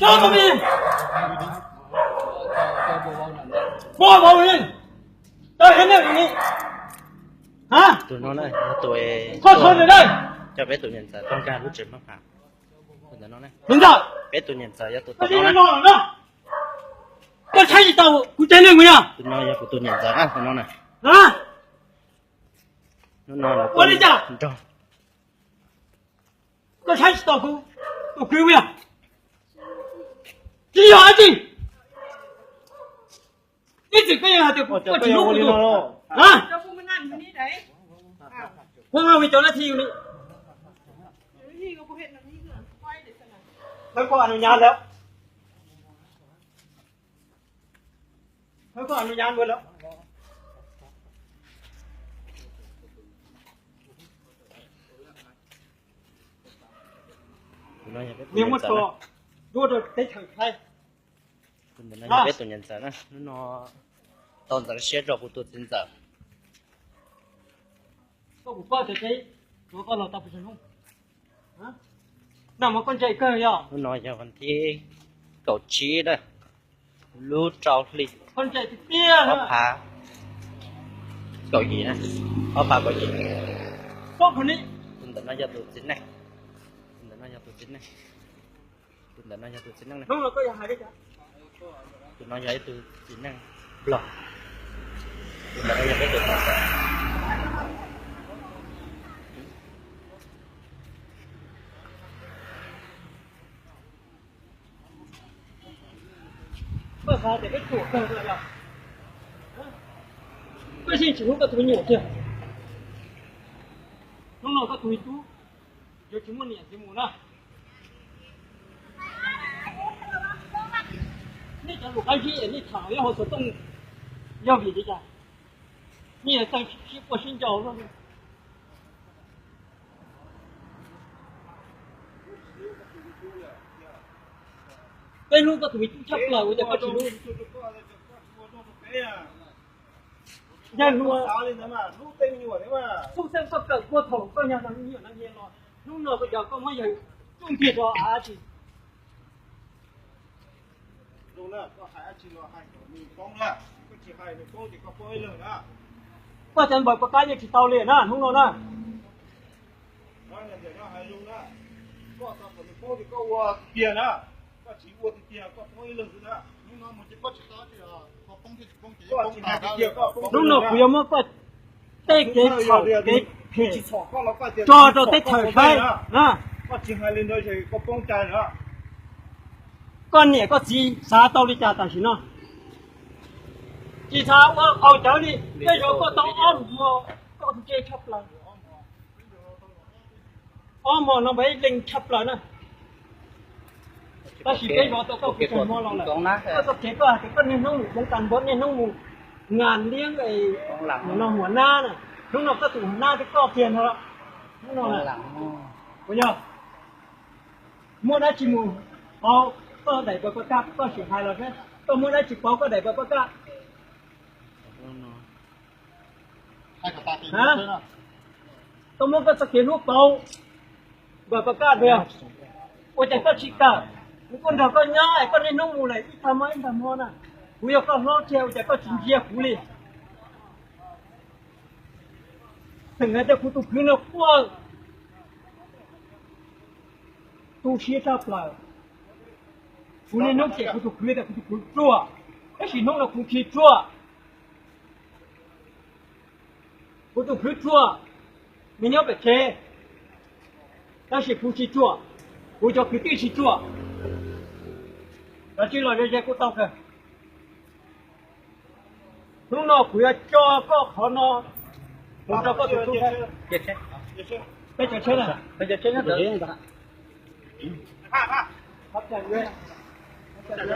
Tau tus me, ua vau li, tau heev li. Hả? Tus no na, tus, koj txhob ntawm dai, coj peb tus niam ntxawm tuaj nkag lub tsev maj pam. Tus ntawm no na, niam ntxawm, peb tus niam ntxawm yog tus, koj txhob ntawm no, koj saib tsis taus kuv cov neeg mus yog. Tus no yog kuv tus niam ntxawm na, tus no na. Hả? Hnub no ua li cas nrog, koj saib tsis taus kuv tus kwv mus yog. Tsis yog dab tsi. Ib txwm koj yeej hais tias koj tsis hlub kuv tus, hab, koj nqa cov lab thi li. Thawb koj nug nyab lawm. Thawb koj nug nyab lawm. Niag muab tso dua rau teb chaws Thaib. Tus ntawm no yog peb tus niam ntxawm na, hnub no tau ntxeev siab rau kuv tus txiv ntxawm. Koj puas paub tias peb tuav koj los tau pes tsawg hnub? Noj mov koj ntse kawg yog. Hnub no yog vas thib kaum tsib na, lub rau hli, koj ntse tiag tiag, ob phav kaum yim na, ob phav kaum yim. Tus ntawm no yog tus txiv neej, tus ntawm no yog tus txiv neej, tus ntawm no yog tus txiv neej na. Tus no yog ib tug txiv neej Nplog. Tus ntawm no yog peb tus txiv ntxawm. Koj xav tias peb ruam kawg los yog? Koj yeej tsis hlub koj tus me nyuam tiag. Hnub no koj tus me tub yuav tsis muaj niam txiv mus na. Nej cov lus qab zib es nej tham nyob hauv xov tooj yog vim li cas? Nej yuav tau sib quaj sib nco. Peb hlub koj tus me tub tshaj plaws ua cas koj tsis hlub? Yawg hluas, tub xeeb koj kawm puag thaum koj yog me nyuam no los, hnub no koj cov koj muab yawg tsuj nkiag rau av tsi? Koj cov npaws pov kab yeej tsis tau li na hnub no na. Hnub no kuv yuav muab koj tej kev txhaum kev phem tso rau teb chaws saib na. Koj niam koj txiv xav tau li cas tam sim no? Tsis xav ua qauv cawv li, tej zaum koj tau ob hmo, koj tus ntse tshaj plaws. Ob hmo no npaj ib leeg tshaj plaws na. Tab sis peb zov tau koj kuv txog hmo los lawm, koj txoj kev koj hais tias koj niaj hnub mus hmoov tas npov niaj hnub mus ngas liab no huam nab na. Hnub no koj tus huam nab thiab koj kiag no, hnub no na, puas yog? Muaj dab tsi mus pauv koj daim npaws pov kab, koj sim hais los saib, koj muaj dab tsi pauv koj daim npaws pov kab? Koj muab koj txoj kev hlub pauv npaws pov kab tiag, ua cas koj tsis kawm? Kuv kuj nrog koj nyob es koj niaj hnub mus lawm ib tag hmo ib tag hmo na. Kuv yog koj hlob tiag ua cas koj tsis ntsia kuv li? Tseem hais tias kuv tus kwv no quaj tu siab tshaj plaws. Kuv niaj hnub cem kuv tus kwv tias kuv tus kwv ruam, tab sis hnub no kuv tsis ruam. Kuv tus kwv ruam, nws nyob pem tsev, tab sis kuv tsis ruam, kuv cov kwv tij tsis ruam. Cov tsis los ze ze kuj tau kawg. Hnub no kuv yuav tso koj qhov no mus rau koj tus tub. Peb cov tsheb na, peb cov tsheb na.